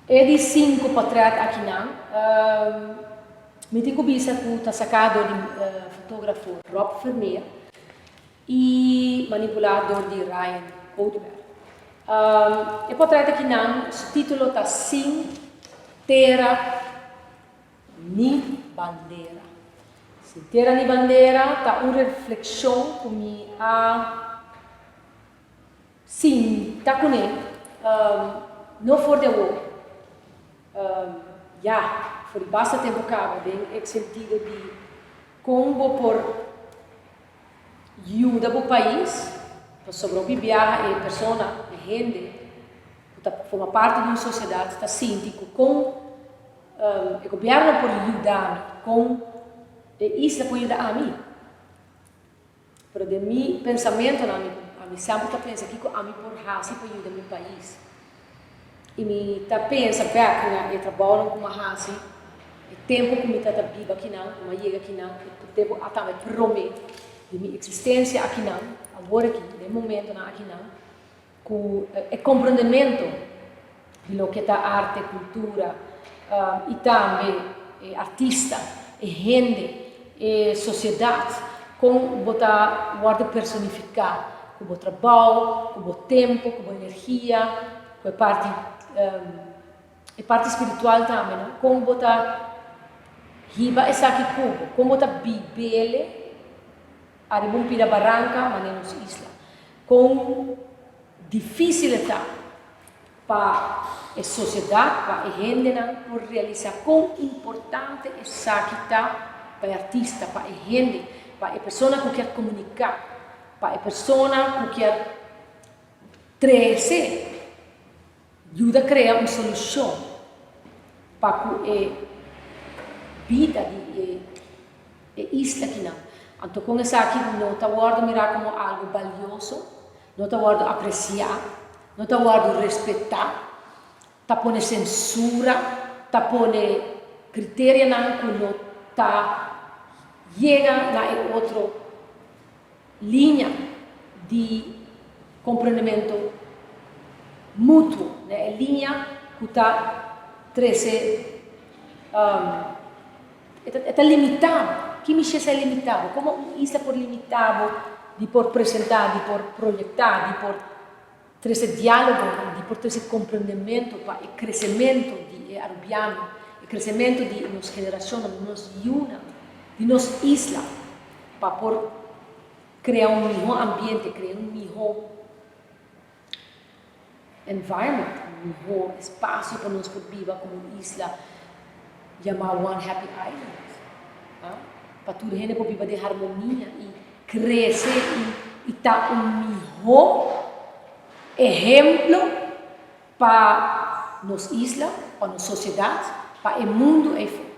E di sinku portret akinan, mi tin ku bisa ku ta saká dor di fotógrafo Rob Vermeer i manipulá dor di Ryan Oudberg. E portret akinan su título ta Sin tera ni bandera. Sin tera ni bandera ta un reflekshon ku mi a Sinta kuné, no for di awor, ya for di basta tempu kaba den e sentido di kon bo por yuda bo pais, pasobra hopi biaha e persona, e hende ku ta forma parti di un sosiedat ta sinti ku kon e gobièrnu por yuda mi, kon e isla por yuda ami. Pero den mi pensamentonan mi ami semper ta pensa kiko ami por hasi pa yuda mi pais. I mi ta pensa bek na e trabounan ku mi a hasi, e tempu ku mi ta ta biba akinan, ku mi a yega akinan, e tempu a tambe prome di mi eksistensia akinan, awor aki, den e momentonan akinan, Ku e komprondementu di loke ta arte, kultura i tambe e artista, e hende, e sosiedat, kon bo ta wòrdu personifiká ku bo trabou, ku bo tempu, ku bo energia, ku e parti e parti spiritual tambe no, kon bo ta hiba esaki ku bo, kon bo ta bib'el ariba un pida baranka manera nos isla. Kon difísil e ta pa e sosiedat, pa e hendenan por realisá kon importante esaki ta pa e artista, pa e hende, pa e persona ku kier komuniká, pa e persona ku kier trese, yuda krea un solushon pa ku e bida di e e isla kinan. Anto kon esaki no ta wòrdu mirá komo algu balioso, no ta wòrdu apresiá, no ta wòrdu respetá, ta pone sensura, ta pone kriterianan ku no ta yega na e otro liña di komprendementu mutuo, na e liña ku ta trese E ta limitá bo. Ki mishi esei limitá bo? Komo un isla por limitá bo di por presentá, di por proyektá, di por trese diálogo, di por trese komprendementu pa e kresementu di e arubiano, e kresementu di nos generashonnan, di nos yunan, di nos isla, pa por krea un mihó ambiente, krea un mihó environment, un mihó espasio pa nos por biba komo un isla yamá One Happy Island, pa tur hende por biba den harmonia i krese i ta un mihó ehemplo pa nos isla, pa nos sosiedat, pa e mundu ei for.